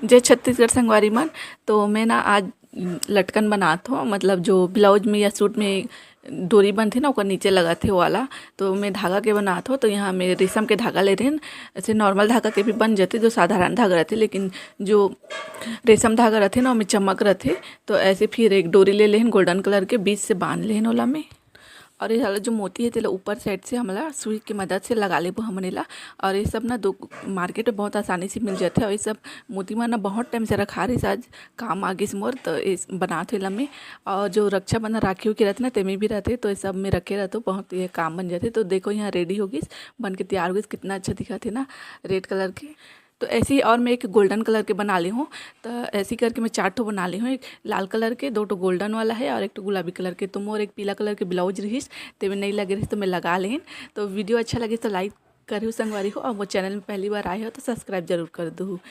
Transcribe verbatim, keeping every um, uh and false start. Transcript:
जय छत्तीसगढ़ संगवारी मन। तो मैं ना आज लटकन बनात हो, मतलब जो ब्लाउज में या सूट में डोरी बनथे ना, ओकर नीचे लगत हे वाला, तो मैं धागा के बनात हो। तो यहाँ मैं रेशम के धागा ले रहेन, ऐसे नॉर्मल धागा के भी बन जाथे, जो साधारण धागा रहथे, लेकिन जो रेशम धागा रहथे ना, ओमे चमक रहथे। तो ऐसे फिर एक डोरी ले लेहन गोल्डन कलर के, बीच से बांध लेहन ओला में। और ये वाला जो मोती है, तेला ऊपर साइड से हमला सुई के मदद से लगा लेबो हमन एला। और ये सब ना दो मार्केट में बहुत आसानी से मिल जाथे। और ये सब मोती मन ना बहुत टाइम से रखा रहिस, आज काम आ गिस मोर, तो ये बनात हो एला में। और जो रक्षाबंधन राखी उखी रहथे ना, तेमे भी रहथे, तो ये सब में रखे रहथो, बहुत ये काम बन जाथे। तो देखो, यहाँ रेडी हो गिस, बन के तैयार हो गिस, कितना अच्छा दिखत हे ना रेड कलर के। तो ऐसे ही और मैं एक गोल्डन कलर के बना ली हूँ। तो ऐसे ही करके मैं चार ठो बना ली हूँ, एक लाल कलर के, दो ठो गोल्डन वाला है और एक ठो गुलाबी कलर के। तो मोर एक पीला कलर के ब्लाउज रहिस, तेमे नहीं लगे रहिस, तो मैं लगा लेन। तो वीडियो अच्छा लगे तो लाइक करियो संगवारी हो, और वो चैनल में पहली बार आए हो तो सब्सक्राइब जरूर कर दू।